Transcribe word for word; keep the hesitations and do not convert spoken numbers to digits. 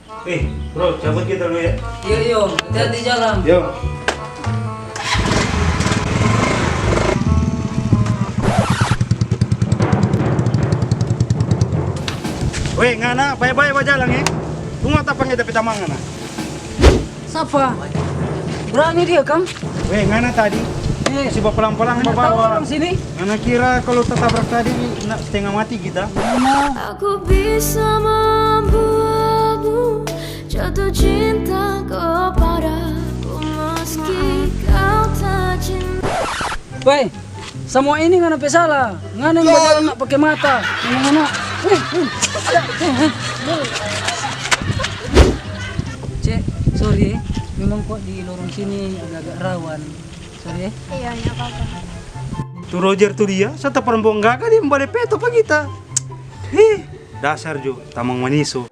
Eh, bro, cabut kita dulu ya. Iyo, iyo, hati-hati jalan. Yo. Weh, ngana bae-bae bajalang, eh. Tunggu ta pangge ta pe tamang ngana. Sapa? Brani dia, kang? Weh, ngana tadi. Eh, si bapalang-palang babawa. Orang sini. Ngana kira kalu tatabrak tadi, na, stenga mati kita? Aku bisa membuatmu jatuh cinta kepadaku meski kau tak cinta. Weh, samua ini ngana pe sala. Ngana yang bajalang nak pake mata. Ngana, ngana. Weh, weh. Cek, sorry, eh. Memang kok di lorong sini agak-agak rawan. Sorry, eh. Iya, nggak apa-apa. Tu Roger tu dia, sata perempuan gaga dia membale peto pa kita. Hih, dasar jo, tamang maniso.